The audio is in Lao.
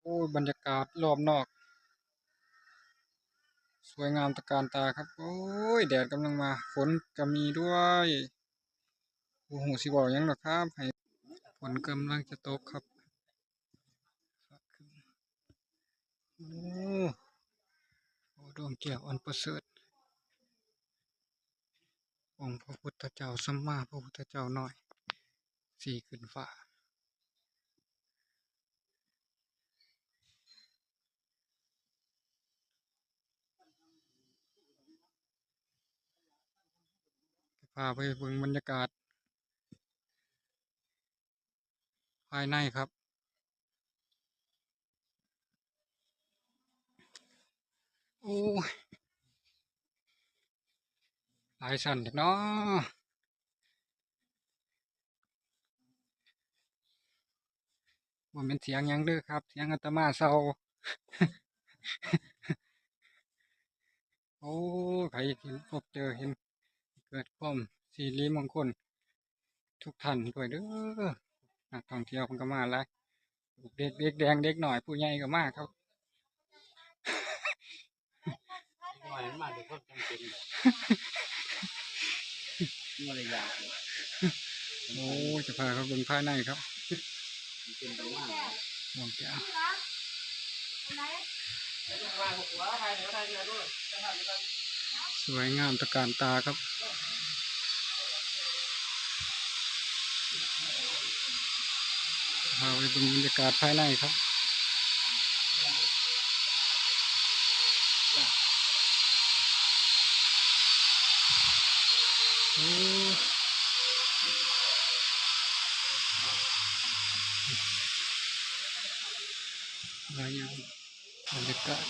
ໂອ້ຍ ບັນຍາກາດລອບນອກ ສວຍງາມຕະການຕາຄັບ. ໂອ້ຍ ແດດກຳລັງມາ ຝົນກໍມີດ້ວຍ ບໍ່ຮູ້ຊິເວົ້າຫຍັງດອກຄັບ ໃຫ້ ຝົນກຳລັງຈະຕົກຄັບ. ໂອ້ ໂອ້ ດວງແກ້ວອັນປະເສີດ ອົງພະພຸດທະເຈົ້າ ສຳມາພະພຸດທະເຈົ້ານ້ອຍ ສີຂຶ້ນຟ້າ. ຈະພາໄປເບິ່ງບັນຍາກາດພາຍໃນຄັບ. ໂອ້ຍ ຫຼາຍຊັ້ນແທ້ເນາະ. ບໍ່ແມ່ນສຽງຫຍັງເດີຄັບ ສຽງອາດຕະມາເຊົາ. ໂອ້ ໃຜທີ່ພົບເຈີເຫັນ ເກີດຄວາມສິລິມົງຄົນທຸກທ່ານດ້ວຍເດີ. ນັກທ່ອງທ່ຽວເພິ່ນກໍມາຫຼາຍ ເດັກ ເດັກແດງ ເດັກນ້ອຍ ຜູ້ໃຫຍ່ກໍມາຄັບ. ເດັກນ້ອຍມັນມາດ້ວຍຄວາມຈຳເປັນ ບໍ່ໄດ້ຢາກ. ໂອ້ ຈະພາເຂົາເບິ່ງພາຍໃນຄັບ ມັນເປັນໄປມາ ມອງແກ້ວ ສວຍງາມຕະການຕາຄັບ. ພາໄປເບິ່ງບັນຍາກາດພາຍໃນຄັບ. ໂອ້ ຫຼາຍຢ່າງ ບັນຍາກາດ.